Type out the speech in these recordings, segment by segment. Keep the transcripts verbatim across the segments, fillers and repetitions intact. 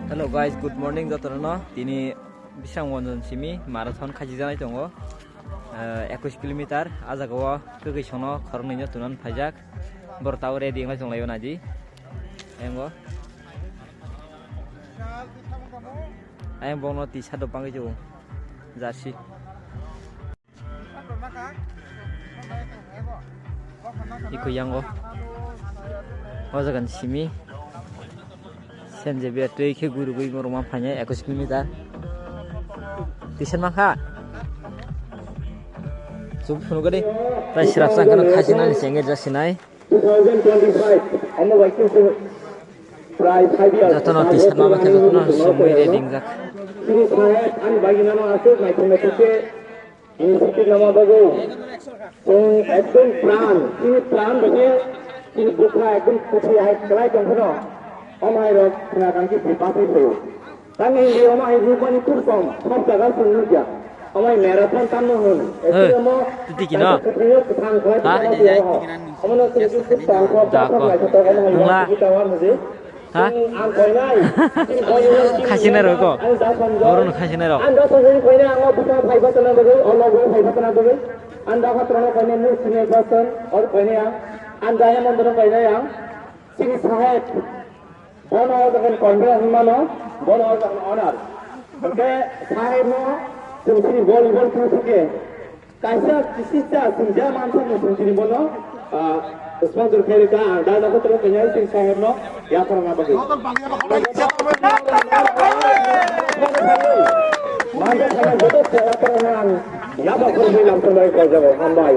Hello guys, good morning jotono. Tini Bisramganj simi marathon khachijaknai tongo. Eh, ekush kilometer, ah jaga o kwkwi sono khoroknwi no tunan phaijak. Boro tao ready wngwi tonglaio naidi. Ayang o. Ayang bono T-shirt rok bangwi tongo. Jersey. Iko yango. O jaga ni simi. Senje biya twi khe gurugwi borok ma phainai ekush kilometer. Tisa ma kha. Chuk phunuk gadi. Tai srapsa kheno khachina ni sengir jasinai. Two thousand twenty-five, omo bai khe prai five years. Jotono tisa ma khe jotono sumui ready wngjak. Sri Saheb ani bagwi nano aswk naithok naithok khe Ini sikir nama bago. Kung ekdom pran, ini pran bagi ini bukha ekdom kuthi hai kelai tong phano. Om hai rok khna kang ki bipasi phayo. Tang hindi om hai rupani kurkom, thop jaga sung nukya. Om hai marathon tam no hun. Ekdom mo titi kino? Kuthi yo kuthang kelai tong phano. Om no sung sung tang thop jaga sung lai thop om hai rok kita wan mujhe. Ha? Khasinai rok ko. Oro no khasinai rok. Ang da sanjani koina ang o bwsa phai bachana bagwi, o logo phai bachana bagwi. Ang da phatrano koina mur sini person or koina ang. Ang da ya mandano koina ang. Sini saheb. Bono o jagan koina ang mano. Bono o jagan honor. Oke, saheb no. Sini volleyball tu suke. Kaisa kisisa singja mansa ni singchini bono, ah, sponsor khairika, ang dai nokotro kanya sing saheb no, yaphar na bagwi. Manja thana joto yaphar na ang, yaphar kurbi lamsong bai kau jago, hambai.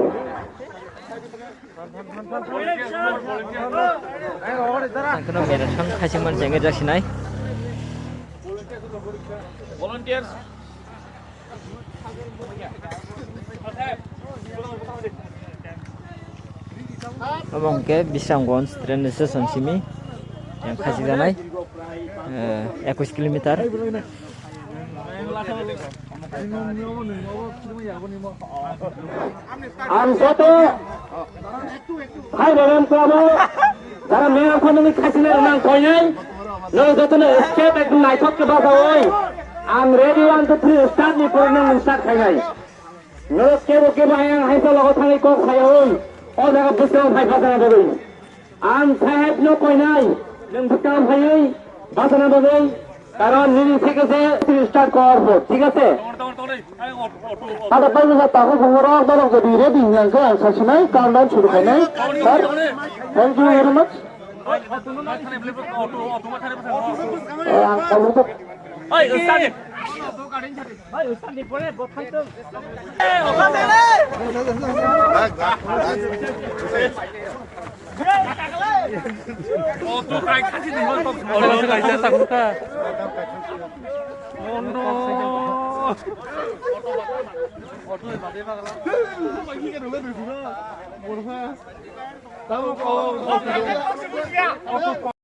Ang kheno mera thang khasing man jenge jasinai. Volunteers. Obo hwnkhe Bisramganj train station simi yang khachikjaknai, eh, ekush kilometer. Ang joto hai Rem Club o jara mera phano ni khachina rwnang koinai, no joto no step ekdom naithok khe basawi. Ang ready one two three start ni pore nang start khainai. No kebo kebo ayang hai sa logo thangwi kok sayawi. O jaga bwskango phai phasana bagwi. Ang saheb no koinai, nwng bwkang phaiwi bachana bagwi, karon nini theke se three star kor bo, thik ase? Tada pai sa tahu bongorok borok jadi ready hingkhe ang sasinai, countdown suru khainai. Sir, thank you very much. Eh, ang kamu tuh.